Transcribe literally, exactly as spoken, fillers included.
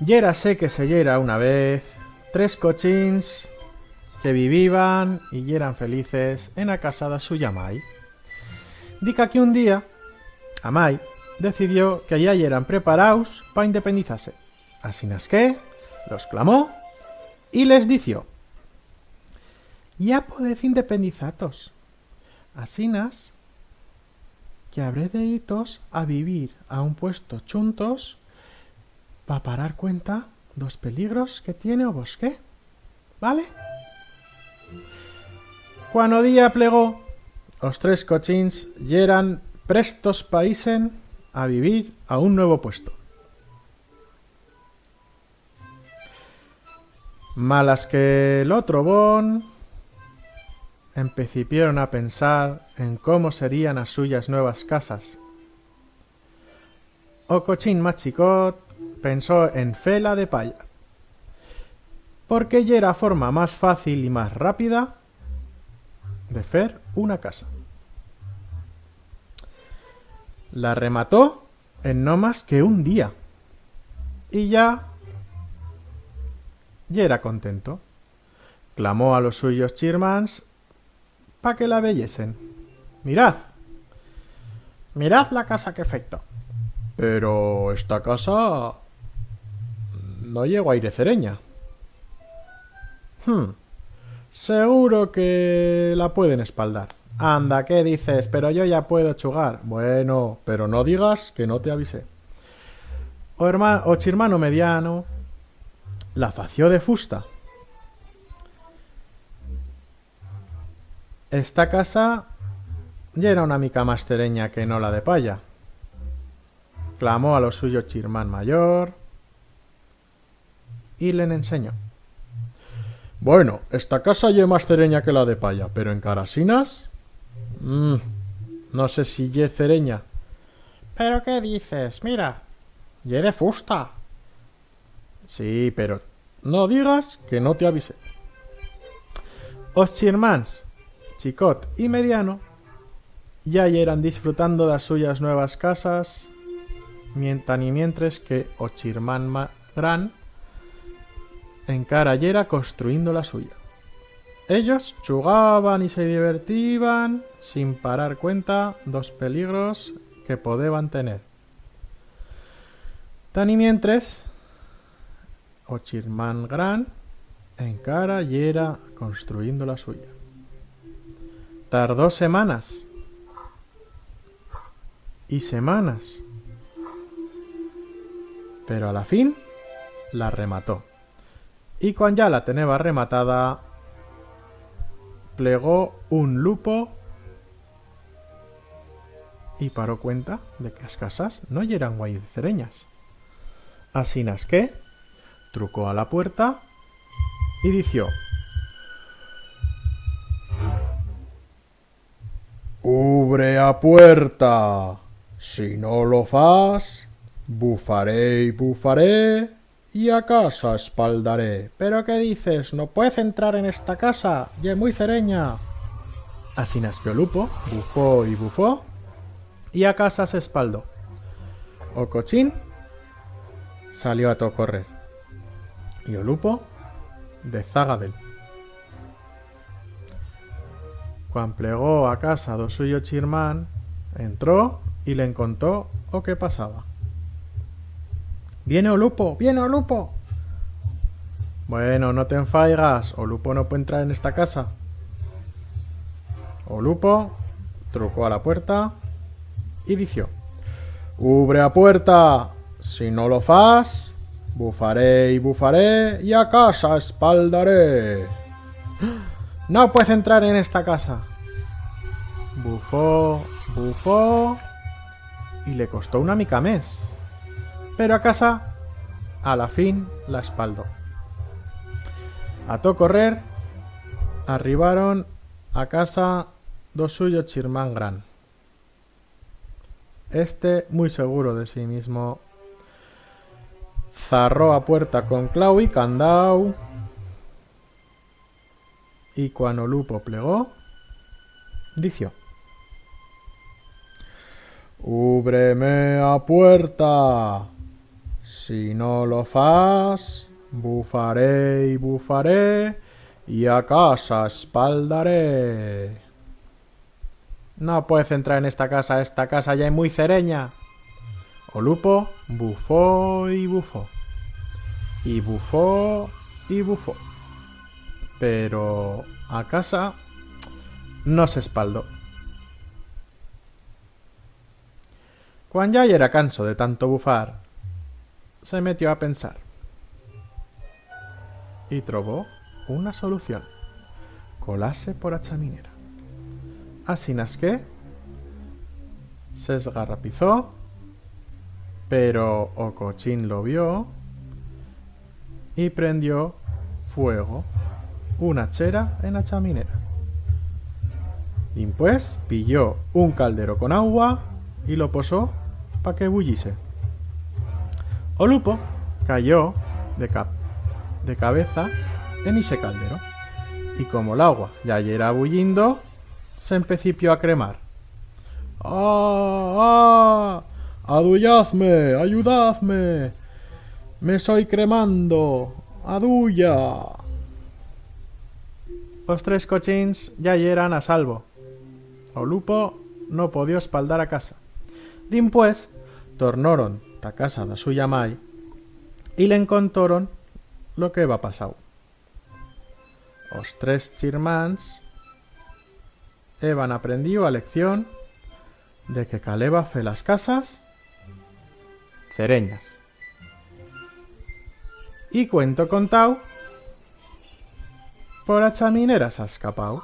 Yera-se que se yera una vez tres cochins que viviban y yeran felices en a casa d'a suya mai. Dica que un día, a mai decidió que ya yeran preparaus pa independizar-se. Asinas que los clamó y les dició: "Ya podez independizar-tos. Asinas que habrez de ir-tos a vivir a un puesto chuntos pa parar cuenta d'os peligros que tiene o bosque. Vale?" Cuan o día plegó, os tres cochins yeran prestos pa ir-se'n a vivir a un nuevo puesto. Malas que lo trobón, empecipieron a pensar en cómo serían as suyas nuevas casas. O cochín mas chicot pensó en fer-la de palla, porque yera a forma mas fácil y mas rapida de fer una casa. La remató en no mas que un día, y ya yera contento. Clamó a los suyos chirmans pa que la veyesen. "Mirad, mirad la casa que he feito." "Pero esta casa no ye guaire cerenya." "Hm, seguro que la pueden espaldar." "Anda, qué dices? Pero yo ya puedo chugar." "Bueno, pero no digas que no te avisé." O herma-, o chirmano mediano la fació de fusta. Esta casa yera una mica mas cerenya que no la de palla. Clamó a lo suyo chirmán mayor y le'n ensenyó. "Bueno, esta casa ye mas cerenya que la de palla, pero encara asinas, mm, no sé si ye cerenya." "Pero qué dices? Mira, ye de fusta." "Sí, pero no digas que no te avisé." Os chirmans, chicot y mediano, ya yeran disfrutando d'as suyas nuevas casas, mien-, tan y mientres que o chirmán ma-, gran encara yera construindo la suya. Ellos chugaban y se divertiban sin parar cuenta d'os peligros que podeban tener. Tan y mientres, o chirmán gran encara yera construindo la suya. Tardó semanas y semanas, pero a la fin la remató. Y cuan ya la teneba rematada, plegó un lupo y paró cuenta de que as casas no yeran guaire cerenyas. Asinas que trucó a la puerta y dició: "Ubre a puerta! Si no lo fas, bufaré y bufaré y a casa espaldaré." "Pero qué dices? No puez entrar en esta casa, ye muit cerenya." Asinas que o lupo bufó y bufó y a casa s'espaldó. O cochín salió a tot correr y o lupo dezaga d'él. Cuan plegó a casa d'o suyo chirmán, entró y le'n contó o que pasaba. "Viene o lupo, viene o lupo!" "Bueno, no te'n faigas, o lupo no puede entrar en esta casa." O lupo trucó a la puerta y dició: "Ubre a puerta! Si no lo fas, bufaré y bufaré y a casa espaldaré." "No puez entrar en esta casa." Bufó, bufó, y le costó una mica mes. Pero a casa, a la fin, la espaldó. A tot correr, arribaron a casa d'o suyo chirmán gran. Este, muit seguro de sí mismo, zarró a puerta con clau y candau y cuan o lupo plegó, dició: "Ubre-me a puerta! Si no lo fas, bufaré y bufaré y a casa espaldaré. No puez entrar en esta casa, esta casa ya ye muit cerenya. O lupo bufó y bufó. Y bufó y bufó. Pero a casa no s'espaldó. Cuan ya yera canso de tanto bufar, se metió a pensar. Y trobó una solución. Colar-se por a chaminera. Asinas que s'esgarrapizó, pero o cochín lo vio y prendió fuego una chera en a chaminera. Dimpués pilló un caldero con augua y lo posó pa que bullise. O lupo cayó de ca-, de cabeza en ixe caldero, y como l'augua ya yera bullindo, s'empecipió a cremar. Ah, ah! Aduyaz-me, ayudaz-me! Me soi cremando! Aduya! Os tres cochins ya yeran a salvo. O lupo no podió espaldar a casa. Dimpués, tornoron ta casa d'a suya mai y le'n contoron lo que heba pasau. Os tres chirmans heban aprendiu a lección de que caleba fer las casas cerenyas. Y cuento contau, por a chaminera s'ha escapau.